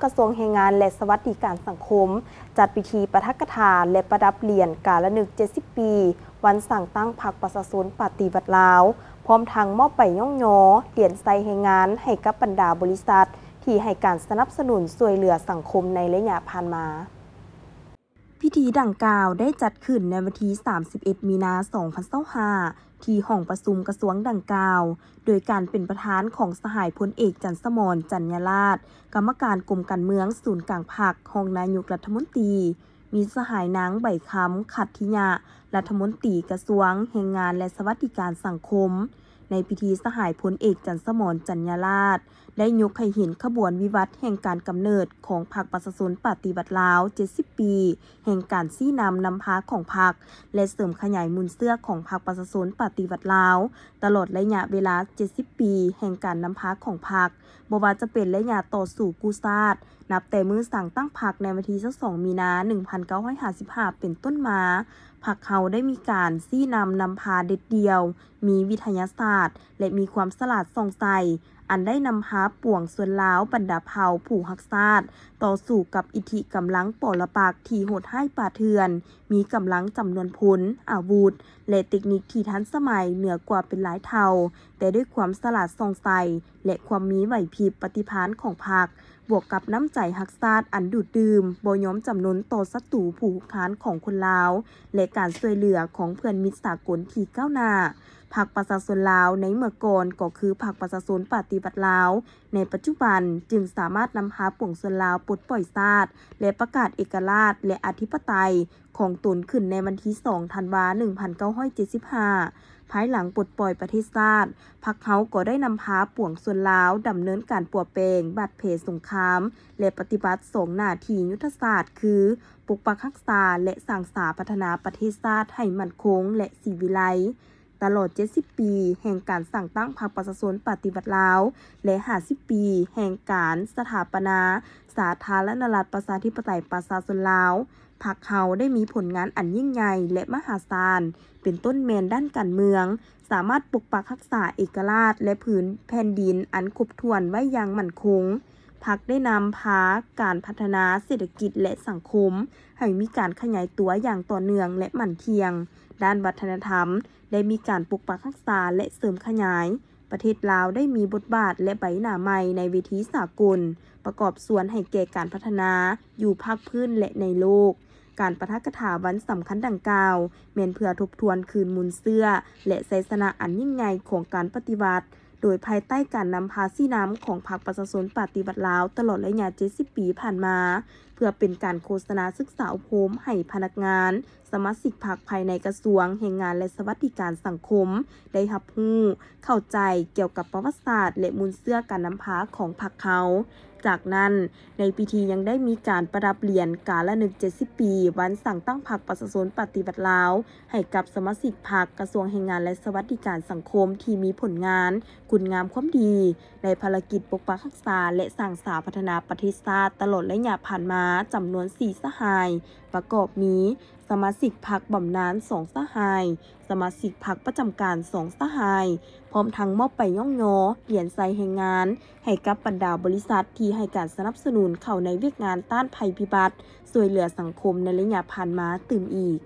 ກະຊວງແຮງງານ ແລະ ສະຫວັດດີການສັງຄົມ ຈັດພິທີປາຖະກະຖາ ແລະ ປະດັບຫຼຽນກາລະນຶກເຈັດສິບປີ ວັນສ້າງຕັ້ງພັກປະຊາຊົນປະຕິວັດລາວ, ພ້ອມທັງມອບໃບຍ້ອງຍໍຫຼຽນໄຊແຮງງານໃຫ້ກັບບັນດາບໍລິສັດທີ່ໃຫ້ການສະໜັບສະໜູນຊ່ວຍເຫຼືອສັງຄົມໃນໄລຍະຜ່ານມາ. ພິທີດັ່ງກ່າວໄດ້ຈັດຂຶ້ນໃນວັນທີສາມສິບເອັດ ມີນາ ສອງພັນຊາວຫ້າ ທີ່ຫ້ອງປະຊຸມກະຊວງດັ່ງກ່າວ ໂດຍການເປັນປະທານຂອງສະຫາຍພົນເອກ ຈັນສະໝອນ ຈັນຍາລາດ ກຳມະການກົມການເມືອງສູນກາງພັກ, ຮອງນາຍົກລັດຖະມົນຕີ, ມີສະຫາຍນາງ ໃບຄຳ ຂັດທິຍະ ລັດຖະມົນຕີກະຊວງແຮງງານ ແລະ ສະຫວັດດີການສັງຄົມ. ໃນພິທີ ສະຫາຍພົນເອກ ຈັນສະໝອນ ຈັນຍາລາດ ໄດ້ຍົກໃຫ້ເຫັນຂະບວນວິວັດແຫ່ງການກຳເນີດຂອງພັກປະຊາຊົນປະຕິວັດລາວ ເຈັດສິບປີ ແຫ່ງການຊີ້ນຳນຳພາຂອງພັກ ແລະ ເສີມຂະຫຍາຍມູນເຊື້ອຂອງພັກປະຊາຊົນປະຕິວັດລາວ ຕະຫຼອດໄລຍະເວລາເຈັດສິບປີແຫ່ງການນຳພາຂອງພັກ, ບໍ່ວ່າຈະເປັນໄລຍະຕໍ່ສູ້ກູ້ຊາດ ນັບແຕ່ມື້ສ້າງຕັ້ງພັກໃນວັນທີຊາວສອງ ມີນາ ໜຶ່ງພັນເກົ້າຮ້ອຍຫ້າສິບຫ້າ ເປັນຕົ້ນມາ, ພັກເຮົາໄດ້ມີການຊີ້ນຳນຳພາເດັດດ່ຽວ, ມີວິທະຍາສາດ ແລະ ມີຄວາມສະຫຼາດສ່ອງໃສ, ອັນໄດ້ນຳພາປວງຊົນລາວບັນດາເຜົ່າຜູ້ຮັກຊາດ ຕໍ່ສູ້ກັບອິດທິກຳລັງປໍລະປັກທີ່ໂຫດຮ້າຍປ່າເຖື່ອນ, ມີກຳລັງຈຳນວນພົນ, ອາວຸດ ແລະ ເຕັກນິກທີ່ທັນສະໄໝເໜືອກວ່າເປັນຫຼາຍເທົ່າ, ແຕ່ດ້ວຍຄວາມສະຫຼາດສ່ອງໃສ ແລະ ຄວາມມີໄຫວພິບປະຕິພານຂອງພັກ, ບວກກັບນ້ຳໃຈຮັກຊາດອັນດູດດື່ມ, ບໍ່ຍອມຈຳນົນຕໍ່ສັດຕູຜູ້ຮຸກຮານຂອງຄົນລາວ ແລະ ການຊ່ວຍເຫຼືອຂອງເພື່ອນມິດສາກົນທີ່ກ້າວໜ້າ, ພັກປະຊາຊົນລາວໃນເມື່ອກ່ອນກໍຄືພັກປະຊາຊົນປະຕິວັດລາວ ໃນປັດຈຸບັນຈຶ່ງສາມາດນຳພາປວງຊົນລາວປົດປ່ອຍຊາດ ແລະ ປະກາດເອກະລາດ ແລະ ອະທິປະໄຕຂອງຕົນຂຶ້ນໃນວັນທີສອງ ທັນວາ ໜຶ່ງພັນເກົ້າຮ້ອຍເຈັດສິບຫ້າ. ພາຍຫຼັງປົດປ່ອຍປະເທດຊາດ, ພັກເຮົາກໍໄດ້ນຳພາປວງຊົນລາວດຳເນີນການປົວແປງບາດແຜສົງຄາມ ແລະ ປະຕິບັດສອງໜ້າທີ່ຍຸດທະສາດ ຄື ປົກປັກຮັກສາ ແລະ ສ້າງສາພັດທະນາປະເທດຊາດໃຫ້ໝັ້ນຄົງ ແລະ ສີວິໄລ. ຕະຫຼອດເຈັດສິບປີແຫ່ງການສ້າງຕັ້ງພັກປະຊາຊົນປະຕິວັດລາວ ແລະ ຫ້າສິບປີແຫ່ງການສະຖາປະນາສາທາລະນະລັດປະຊາທິປະໄຕປະຊາຊົນລາວ, ພັກເຮົາໄດ້ມີຜົນງານອັນຍິ່ງໃຫຍ່ ແລະ ມະຫາສານ, ເປັນຕົ້ນແມ່ນດ້ານການເມືອງ, ສາມາດປົກປັກຮັກສາເອກະລາດ ແລະ ພື້ນແຜ່ນດິນອັນຄົບຖ້ວນໄວ້ຢ່າງໝັ້ນຄົງ. ພັກໄດ້ນຳພາການພັດທະນາເສດຖະກິດ ແລະ ສັງຄົມ ໃຫ້ມີການຂະຫຍາຍຕົວຢ່າງຕໍ່ເນື່ອງ ແລະ ໝັ້ນທ່ຽງ. ດ້ານວັດທະນະທຳ ໄດ້ມີການປົກປັກຮັກສາ ແລະ ເສີມຂະຫຍາຍ. ປະເທດລາວໄດ້ມີບົດບາດ ແລະ ໃບໜ້າໃໝ່ໃນເວທີສາກົນ, ປະກອບສ່ວນໃຫ້ແກ່ການພັດທະນາຢູ່ພາກພື້ນ ແລະ ໃນໂລກ. ການປາຖະກະຖາວັນສຳຄັນດັ່ງກ່າວ ແມ່ນເພື່ອທົບທວນຄືນມູນເຊື້ອ ແລະ ໄຊຊະນະອັນຍິ່ງໃຫຍ່ຂອງການປະຕິວັດ, ໂດຍພາຍໃຕ້ການນຳພາຊີ້ນຳຂອງພັກປະຊາຊົນປະຕິວັດລາວ ຕະຫຼອດໄລຍະເຈັດສິບປີຜ່ານມາ, ເພື່ອເປັນການໂຄສະນາສຶກສາອົບຮົມໃຫ້ພະນັກງານ, ສະມາຊິກພັກພາຍໃນກະຊວງແຮງງານ ແລະ ສະຫວັດດີການສັງຄົມ ໄດ້ຮັບຮູ້, ເຂົ້າໃຈກ່ຽວກັບປະຫວັດສາດ ແລະ ມູນເຊື້ອການນຳພາຂອງພັກເຮົາ. ຈາກນັ້ນ, ໃນພິທີຍັງໄດ້ມີການປະດັບຫຼຽນກາລະນຶກເຈັດສິບປີ ວັນສ້າງຕັ້ງພັກປະຊາຊົນປະຕິວັດລາວ ໃຫ້ກັບສະມາຊິກພັກ ກະຊວງແຮງງານ ແລະ ສະຫວັດດີການສັງຄົມ ທີ່ມີຜົນງານ, ຄຸນງາມຄວາມດີ ໃນພາລະກິດປົກປັກຮັກສາ ແລະ ສ້າງສາພັດທະນາປະເທດຊາດຕະຫຼອດໄລຍະຜ່ານມາ ຈຳນວນສີ່ສະຫາຍ, ປະກອບມີ ສະມາຊິກພັກບຳນານສອງສະຫາຍ, ສະມາຊິກພັກປະຈຳການສອງສະຫາຍ, ພ້ອມທັງມອບໃບຍ້ອງຍໍຫຼຽນໄຊແຮງງານ ໃຫ້ກັບບັນດາບໍລິສັດທີ່ໃຫ້ການສະໜັບສະໜູນເຂົ້າໃນວຽກງານຕ້ານໄພພິບັດ ຊ່ວຍເຫຼືອສັງຄົມໃນໄລຍະຜ່ານມາຕື່ມອີກ.